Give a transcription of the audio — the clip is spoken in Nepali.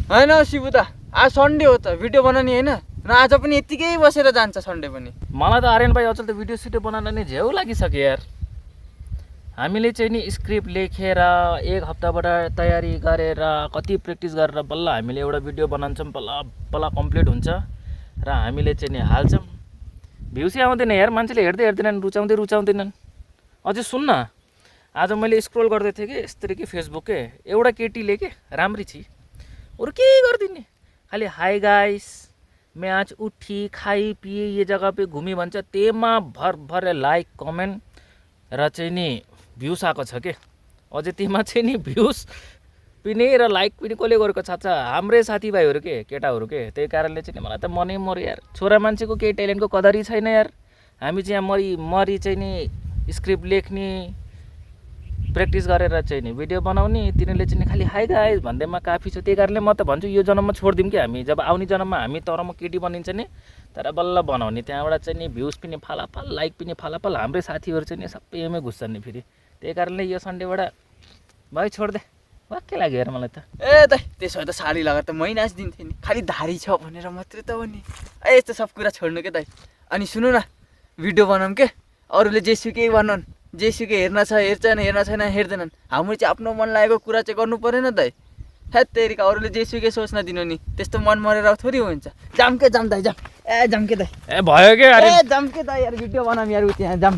होइन शिबु दा आज सन्डे हो त भिडियो बनाउने होइन र आज पनि यतिकै बसेर जान्छ सन्डे पनि। मलाई त आर्यन भाइ अचल त भिडियो सिडियो बनाउन नै झ्याउ लागिसक्यो यार। हामीले चाहिँ नि स्क्रिप्ट लेखेर एक हप्ताबाट तयारी गरेर कति प्र्याक्टिस गरेर बल्ल हामीले एउटा भिडियो बनाउँछौँ, बल्ल बल्ल कम्प्लिट हुन्छ र हामीले चाहिँ नि हाल्छौँ। भ्युसै आउँदैन यार, मान्छेले हेर्दै हेर्दैनन्, रुचाउँदैनन्। अझै सुन्न, आज मैले स्क्रोल गर्दै थिएँ कि यस्तरी कि फेसबुक के एउटा केटीले के राम्री छि अरू के गर्दिने, खालि हाई गाइस मैं आज उठी खाई पिए ये जगह पे घुमी भन्छ, त्यसमा भर लाइक कमेन्ट र चाहिँ नि भ्युज आएको छ के। अझै त्यसमा चाहिँ नि भ्युज पनि र लाइक पनि कसले गरेको छ हाम्रै साथीभाइहरू के केटाहरू के। त्यही कारणले चाहिँ मलाई त मनै मर्यो यार, छोरा मान्छेको केही ट्यालेन्टको कदरै छैन यार। हामी चाहिँ यहाँ मरी चाहिँ नि स्क्रिप्ट लेख्ने प्र्याक्टिस गरेर चाहिँ नि भिडियो बनाउने, तिनीहरूले चाहिँ खालि हाई गाइस भन्दैमा काफी छ। त्यही कारणले म त भन्छु यो जन्ममा छोडिदिउँ कि हामी, जब आउने जन्ममा हामी तर म केटी बनिन्छ नि तर बल्ल बनाउने, त्यहाँबाट चाहिँ नि भ्युज पनि फालाफाल लाइक पनि फालाफाल, हाम्रै साथीहरू चाहिँ नि सबै एमै घुस्छन् नि फेरि। त्यही कारणले यो सन्डेबाट भाइ छोडिदे वाक्कै लाग्यो यार मलाई त। ए दाइ त्यसो भए त साडी लगाएर त मै नाचिदिन्थेँ नि, खालि धारी छ भनेर मात्रै त हो नि। यस्तो सब कुरा छोड्नु के दाइ। अनि सुन्नु न भिडियो बनाऊँ के, अरूले जेसुकै बनाउन्, जेसुकै हेर्न छैन हेर्दैनन्, हाम्रो चाहिँ आफ्नो मन लागेको कुरा चाहिँ गर्नु परेन दाइ। हेत तेरिका अरूले जेसुकै सोच्न दिनु नि, त्यस्तो मन मरेर थोरै हुन्छ। जाम के दाइ जाम, ए जाम के दाइ, ए भयो के ए जाम के दाइ यार भिडियो बनाऊँ यार, त्यहाँ जाम।